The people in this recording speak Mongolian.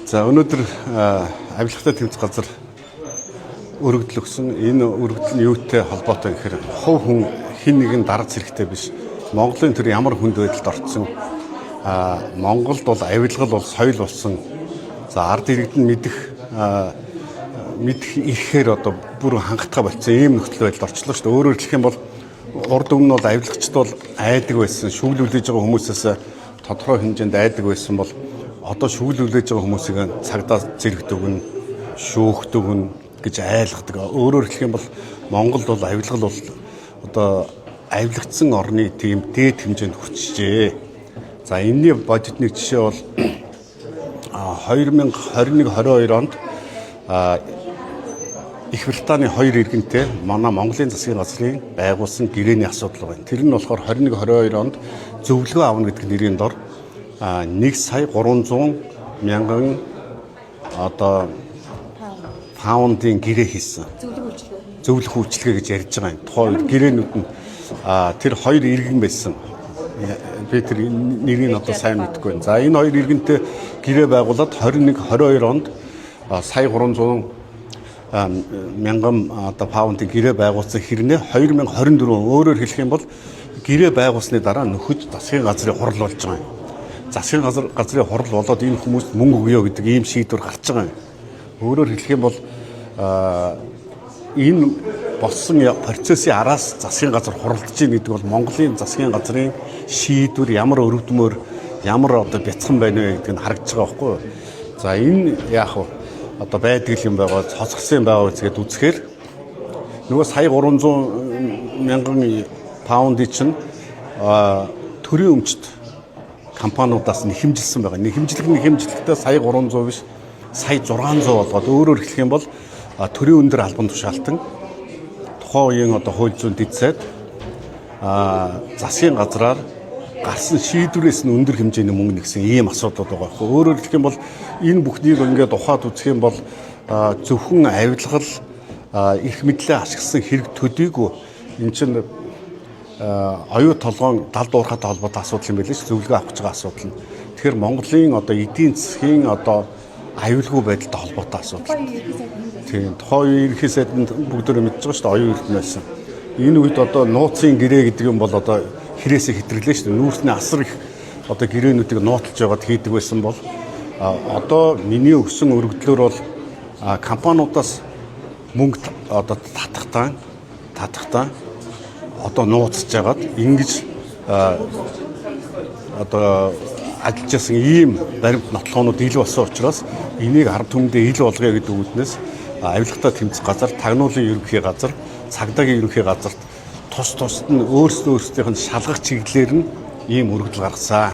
За, өнөөдөр авилгатай тэмцэх газар өргөдөл өгсөн. Энэ өргөдөл нь юутай холбоотой гэхээр хувь хүн хэн нэгэн дарга зэрэгтэй биш. Монголын төр ямар хүнд байдалд орцсон. Монголд бол авилгал бол соёл болсон. За, ард иргэд нь мэдэх ирэхээр одоо бүр хангалттай болцсон ийм нөхцөл байдалд орчлоо шүү дээ. Өөрөөр хэлэх юм бол урд өмнө бол авилгачд бол айдаг байсан. Шүүглүүлж байгаа хүмүүсээс тодорхой хэмжээнд айдаг байсан бол одоо шүүглүүлж байгаа хүмүүсийг цагдаа зэрэгт өгнө, шүүхт өгнө гэж айлгадаг. Өөрөөр хэлэх юм бол Монголд бол авилгал бол одоо авилгацсан орны тийм дээд хэмжээнд хүрчжээ. За, энэний бодит нэг жишээ бол 2021 22 онд Их Британий хоёр иргэнтэй манай Монголын засгийн газрын байгуулсан гэрээний асуудал байна. Тэр нь болохоор 21 22 онд зөвлөгөө авна гэдэг нэрийн дор 1 сая 300 мянган одоо паундын гэрээ хийсэн. Зөвлөх үйлчилгээ. Зөвлөх үйлчилгээ гэж ярьж байгаа юм. Тухайн үед гэрээнүүд нь тэр хоёр иргэн байсан. Би тэр нэрийг одоо сайн мэдэхгүй байна. За, энэ хоёр иргэнтэй гэрээ байгуулад 21 22 онд сая 300 мянган одоо паундын гэрээ байгуулсан хэрнээ 2024, өөрөөр хэлэх юм бол гэрээ байгуулсны дараа нөхөж засгийн газрын хурал болж байгаа юм. Засгийн газрын хурал болоод энэ хүмүүст мөнгө өгөө гэдэг ийм шийдвэр гарч байгаа юм. Өөрөөр хэлэх юм бол энэ болсон процессын араас засгийн газар хуралдаж байна гэдэг бол Монголын засгийн газрын шийдвэр ямар өрөвдмөр, ямар одоо бяцхан байна вэ гэдэг нь харагдаж байгаа байхгүй юу? За, энэ яах вэ? Одоо байдаг юм байгаа, цоцгсон юм байгаа үзгээд үзэхээр нөгөө сая 300 мянган паундыг чинь төрийн өмчт компаниудаас нэхэмжилсэн байгаа. Нэхэмжлэхдээ сая 300 биш, сая 600 болгоод, өөрөөр хэлэх юм бол төрийн өндөр албан тушаалтан тухайн үеийн одоо хууль зүйн дэд сайд засгийн газраар гарсан шийдвэрээс нь өндөр хэмжээний мөнгө нэгсэн ийм асуудал байгаа байхгүй. Өөрөөр хэлэх юм бол энэ бүхнийг ингээд ухаад үзэх юм бол зөвхөн авилгал, эрх мэдлээ ашигласан хэрэг төдийгүй энэ чинь оюу толгоон дал дуурхаатай холбоотой асуудал юм байлээ ш, зөвлөгөө авах гэж байгаа асуудал нь. Тэгэхээр Монголын одоо эдийн засгийн одоо аюулгүй байдалтай холбоотой асуудал. Тийм, тухайн үеийн ерөнхий сайд нь бүгдөө мэдж байгаа шүү дээ, оюун эрдэнэ байсан. Энэ үед одоо нууцын гэрээ гэдэг юм бол одоо хэрээсээ хэтрэглээ шүү дээ. Нүүрсний асар их одоо гэрээнүүдийг нууцлж байгаад хийдэг байсан бол одоо миний өгсөн өргөдлөөр бол компаниудаас мөнгө одоо татахтаа одоо нууцж жагаад ингэж одоо ажиллаж байсан ийм баримт нотлохоонууд ил болсон учраас энийг ард түмэндээ ил болгоё гэдэг үүднээс авилгатай тэмцэх газар, тагнуулын ерөнхий газар, цагдаагийн ерөнхий газарт тус тусад нь өөрсдөө өөрсдийнх нь шалгах чиглэлээр нь ийм өргөдөл гаргасан.